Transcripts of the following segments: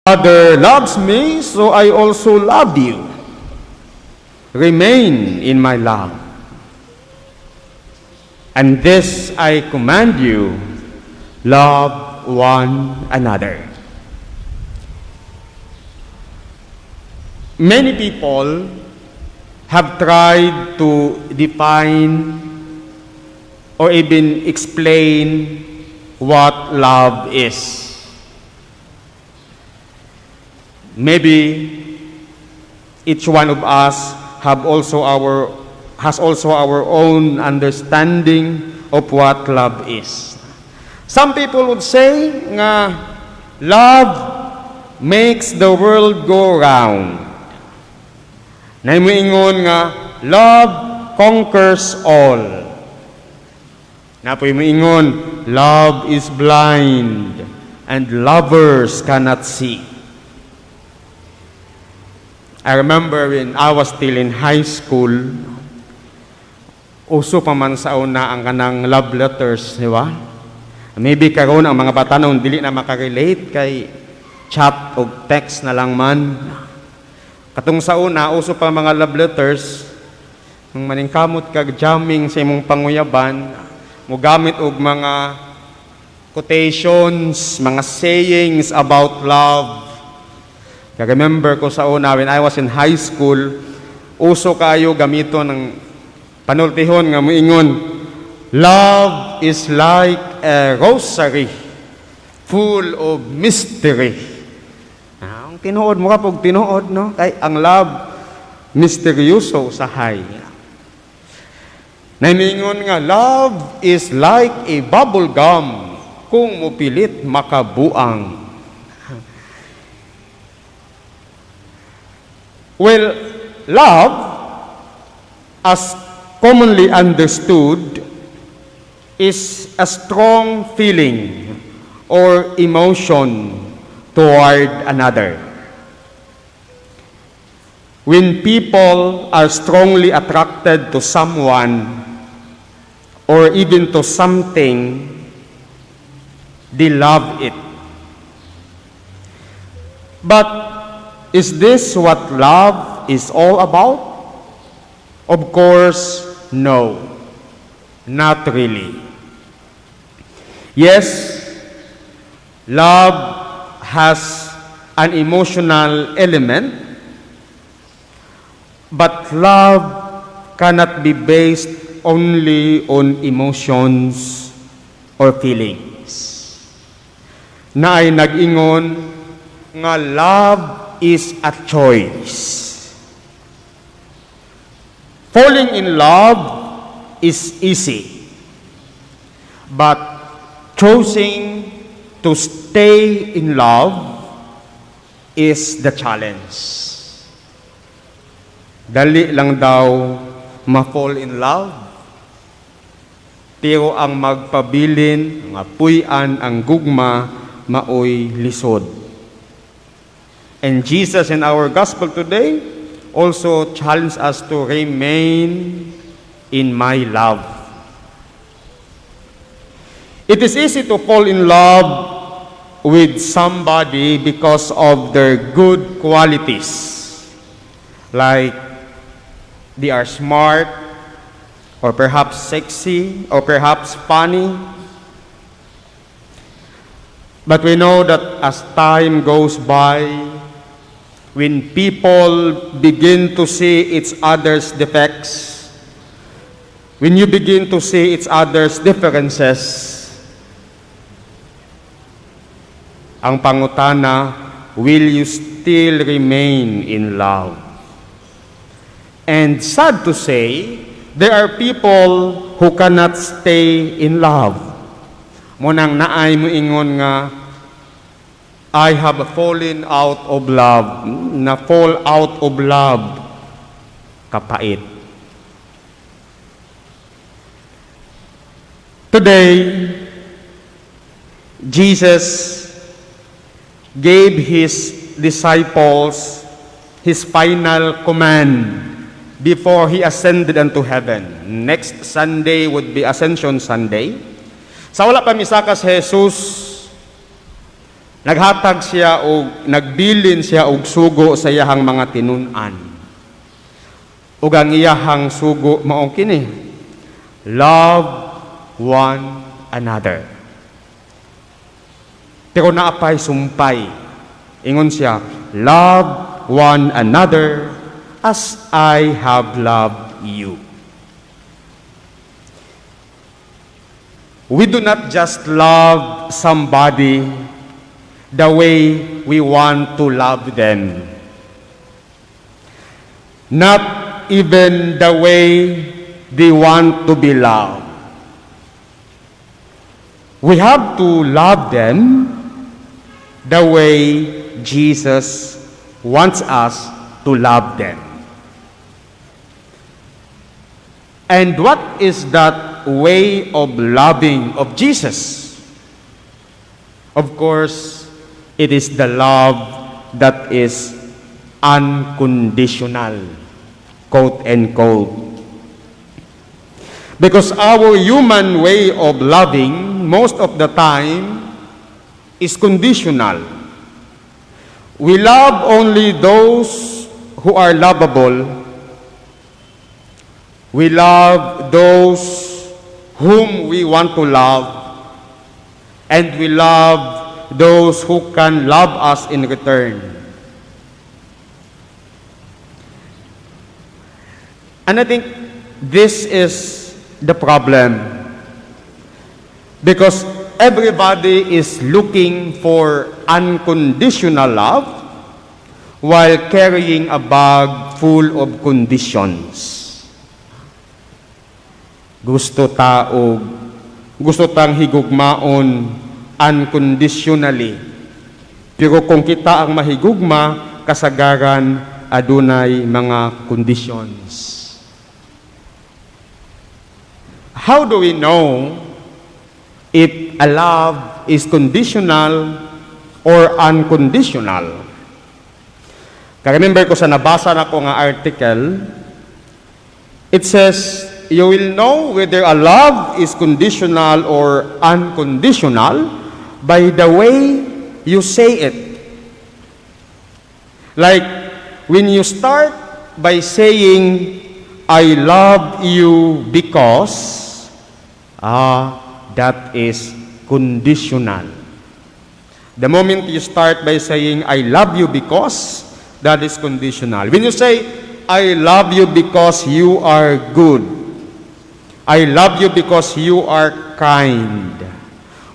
Father loves me, so I also love you. Remain in my love. And this I command you, love one another. Many people have tried to define or even explain what love is. Maybe each one of us have also our has also our own understanding of what love is. Some people would say nga love makes the world go round. Naay moingon nga love conquers all. Naa poy moingon, love is blind and lovers cannot see. I remember when I was still in high school, uso pa man sa una ang kanang love letters, di ba? Maybe karon ang mga batanon dili na makarelate kay chat o text na lang man. Katong sa una, uso pa mga love letters, nung maningkamot kag jamming sa imong panguyaban, mogamit og mga quotations, mga sayings about love. Kaya remember ko sa una, when I was in high school, uso kayo gamito ng panultihon nga moingon, "Love is like a rosary, full of mystery." Ah, ang tinuod mo kapag tinuod, no? Kay ang love, misteryoso usahay. Naay miingon nga, "Love is like a bubble gum, kung mupilit makabuang." Well, love, as commonly understood, is a strong feeling or emotion toward another. When people are strongly attracted to someone or even to something, they love it. But is this what love is all about? Of course, no. Not really. Yes, love has an emotional element, but love cannot be based only on emotions or feelings. Naay nag-ingon nga love is a choice. Falling in love is easy, but choosing to stay in love is the challenge. Dali lang daw ma-fall in love, pero ang magpabilin, nga puy-an ang gugma, maoy lisod. And Jesus in our gospel today also challenged us to remain in my love. It is easy to fall in love with somebody because of their good qualities, like they are smart, or perhaps sexy, or perhaps funny. But we know that as time goes by, when people begin to see each other's defects, when you begin to see each other's differences, ang pangutana, will you still remain in love? And sad to say, there are people who cannot stay in love. Mao nang naay moingon nga, "I have fallen out of love." Na fall out of love, kapait. Today, Jesus gave His disciples His final command before He ascended unto heaven. Next Sunday would be Ascension Sunday. Sa wala pa misaka si Jesus, Naghatag siya og nagbilin siya og sugo sa iyahang mga tinun-an. Ug ang iyahang sugo mao kini: "Love one another." Pero naa pay sumpay. Ingon siya, "Love one another as I have loved you." We do not just love somebody the way we want to love them. Not even the way they want to be loved. We have to love them the way Jesus wants us to love them. And what is that way of loving of Jesus? Of course, it is the love that is unconditional, quote and quote. Because our human way of loving, most of the time, is conditional. We love only those who are lovable. We love those whom we want to love. And we love those who can love us in return. And I think this is the problem. Because everybody is looking for unconditional love while carrying a bag full of conditions. Gusto tang higugmaon unconditionally. Pero kung kita ang mahigugma, kasagaran adunay mga conditions. How do we know if a love is conditional or unconditional? Ka-remember ko sa nabasa nako nga article, it says, you will know whether a love is conditional or unconditional by the way you say it. Like, when you start by saying, "I love you because," that is conditional. The moment you start by saying, "I love you because," that is conditional. When you say, "I love you because you are good," "I love you because you are kind,"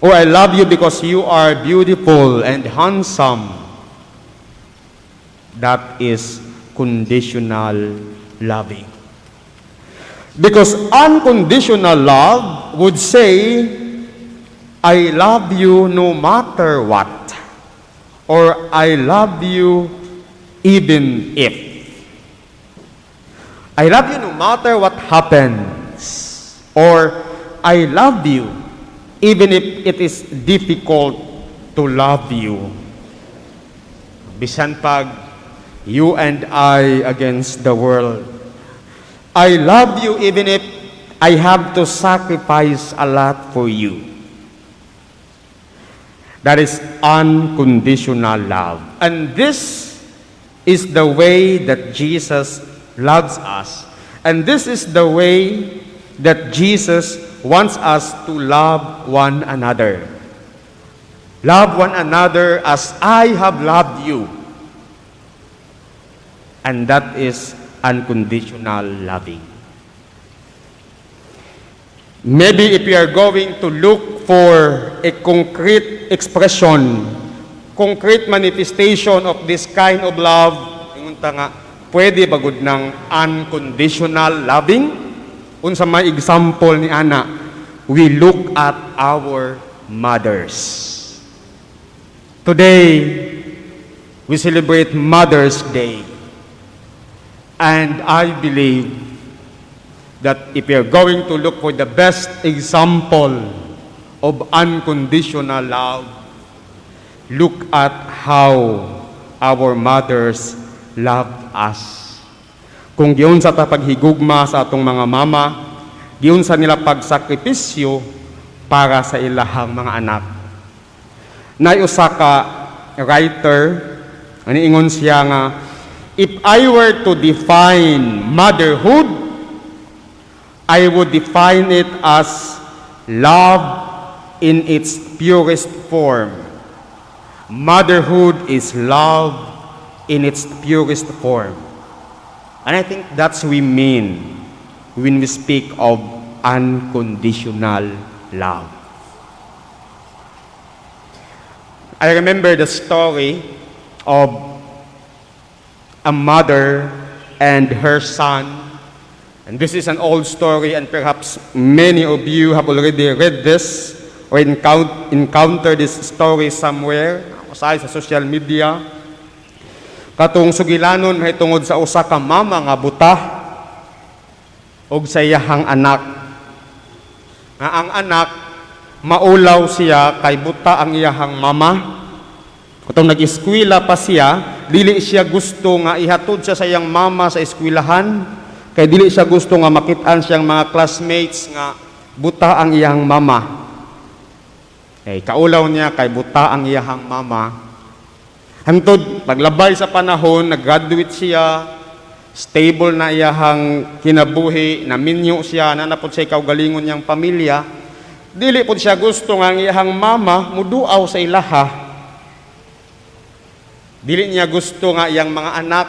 or "I love you because you are beautiful and handsome," that is conditional loving. Because unconditional love would say, "I love you no matter what," or "I love you even if." "I love you no matter what happens," or "I love you even if it is difficult to love you." Bisan pag you and I against the world. I love you even if I have to sacrifice a lot for you. That is unconditional love. And this is the way that Jesus loves us. And this is the way that Jesus wants us to love one another. "Love one another as I have loved you." And that is unconditional loving. Maybe if we are going to look for a concrete expression, concrete manifestation of this kind of love, ingon ta nga, pwede ba gud ng unconditional loving? Unsa may example ni ana, we look at our mothers. Today, we celebrate Mother's Day. And I believe that if you're going to look for the best example of unconditional love, look at how our mothers loved us. Kung giunsa ta paghigugma sa atong mga mama, giunsa nila pagsakripisyo para sa ilahang mga anak. Nay usa ka writer, niingon siya nga, "If I were to define motherhood, I would define it as love in its purest form. Motherhood is love in its purest form." And I think that's we mean when we speak of unconditional love. I remember the story of a mother and her son. And this is an old story, and perhaps many of you have already read this or encountered this story somewhere, usahay sa social media. Katong sugilanon mahitungod sa usa ka mama nga buta og sa iyahang anak. Nga ang anak maulaw siya kay buta ang iyahang mama. Katong nag-eskwela pa siya, dili siya gusto nga ihatod siya sa iyang mama sa eskwelahan kay dili siya gusto nga makit-an siyang mga classmates nga buta ang iyang mama. Eh, kaulaw niya kay buta ang iyahang mama. Hantod paglabay sa panahon, nag-graduate siya, stable na iyahang kinabuhi, naminyo siya, naa na pod siya kaugalingon niyang pamilya. Dili pod siya gusto nga ang iyahang mama muduaw sa ilaha. Dili niya gusto nga iyang mga anak,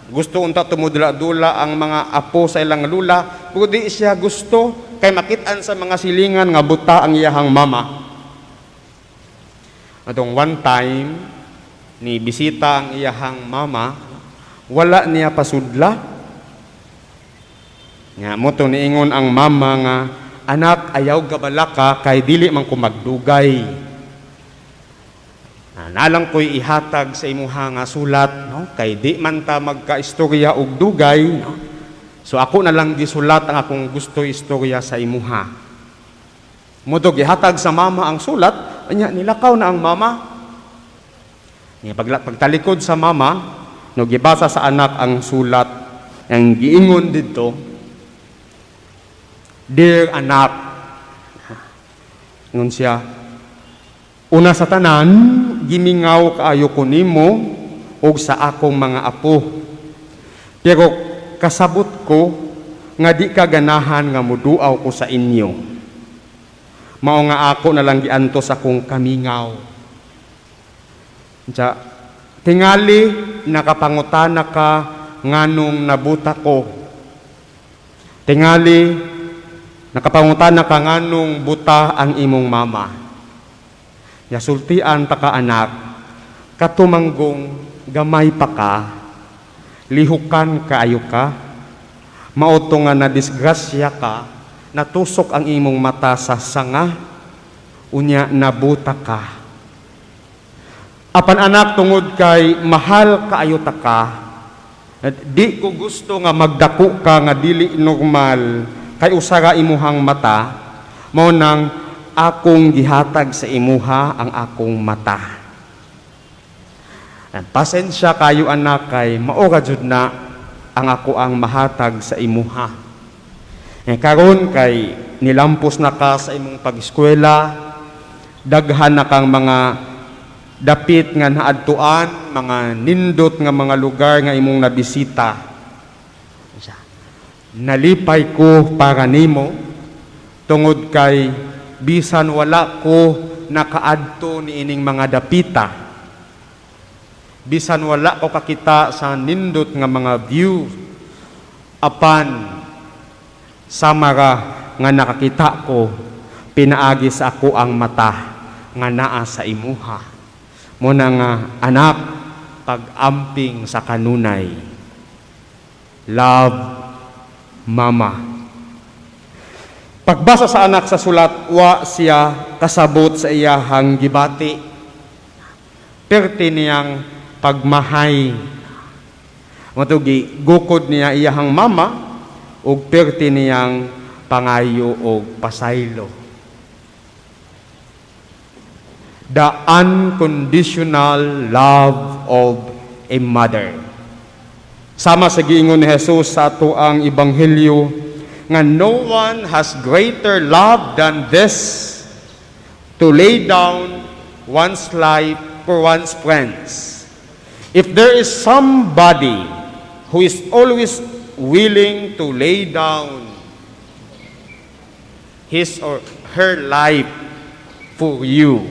gusto unta tumudula-dula ang mga apo sa ilang lula, pero di siya gusto kay makit-an sa mga silingan nga buta ang iyahang mama. Atong one time, ni bisita ang iyahang mama, wala niya pasudla. Nga mao to niingon ang mama nga, "Anak, ayaw gabalaka kay dili man ko magdugay. Ah, naa lang ko'y ihatag sa imuha nga sulat, no? Kay di man ta magkaistorya og dugay, no? So ako na lang gisulat ang akong gusto istorya sa imuha." Mao to gihatag sa mama ang sulat, anya nilakaw na ang mama. Nya pagtalikod sa mama, no, gibasa sa anak ang sulat. Ang giingon didto, "Dear anak," ingon siya, "una sa tanan, gimingaw kaayo ko nimo ug sa akong mga apo. Pero kasabot ko nga di ka ganahan nga muduaw ko sa inyo. Mao nga ako na lang giantos akong kamingaw. Diya, tingali nakapangutana ka nganong nabuta ko. Tingali nakapangutana ka nganong buta ang imong mama. Ya sultian ta ka, anak, katumanggong gamay pa ka, lihukan kaayo ka, mao to nga nadisgrasya ka, natusok ang imong mata sa sanga, unya nabuta ka. Apan anak, tungod kay mahal kaayo ta ka, at di ko gusto nga magdako ka nga dili normal kay usa ra imuhang mata, mao nang akong gihatag sa imuha ang akong mata. At pasensya kayo, anak, kay mao ra jud na ang ako ang mahatag sa imuha. Eh, karon kay nilampos na ka sa imong pag-eskwela, daghan na kang mga dapit nga naadtuan, mga nindot nga mga lugar nga imong nabisita. Nalipay ko para nimo tungod kay bisan wala ko nakaadto ni ining mga dapita. Bisan wala ko kakita sa nindot nga mga view, apan sama ra nga nakakita ko pinaagi sa ako ang mata nga naa sa imuha. Mao na nga, anak, pag-amping sa kanunay. Love, Mama." Pagbasa sa anak sa sulat, wa siya kasabot sa iyahang gibati. Perti niyang pagmahay. Mao to gigukod niya iyahang mama ug perti niyang pangayo og pasaylo. The unconditional love of a mother. Sama sa giingon ni Jesus sa ato ang ebanghelyo nga no one has greater love than this, to lay down one's life for one's friends. If there is somebody who is always willing to lay down his or her life for you,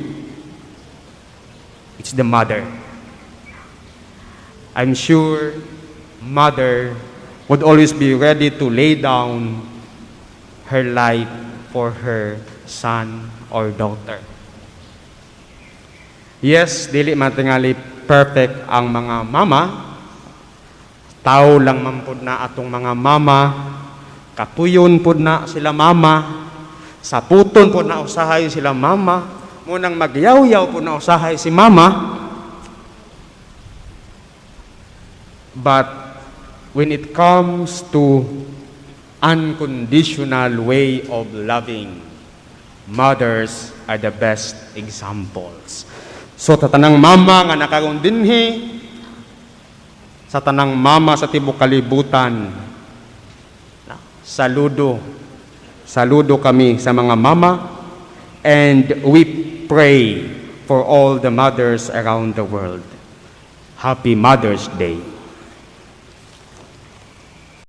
it's the mother. I'm sure mother would always be ready to lay down her life for her son or daughter. Yes, dili man tingali perfect ang mga mama. Tao lang man pud na atong mga mama. Kapuyon pud na sila mama. Saputon pud na usahay sila mama. Munang magyaw-yaw pud na usahay si mama. But when it comes to unconditional way of loving, mothers are the best examples. So sa tanang mama nga naa karon dinhi, sa tanang mama sa tibok kalibutan, saludo. Saludo kami sa mga mama and we pray for all the mothers around the world. Happy Mother's Day.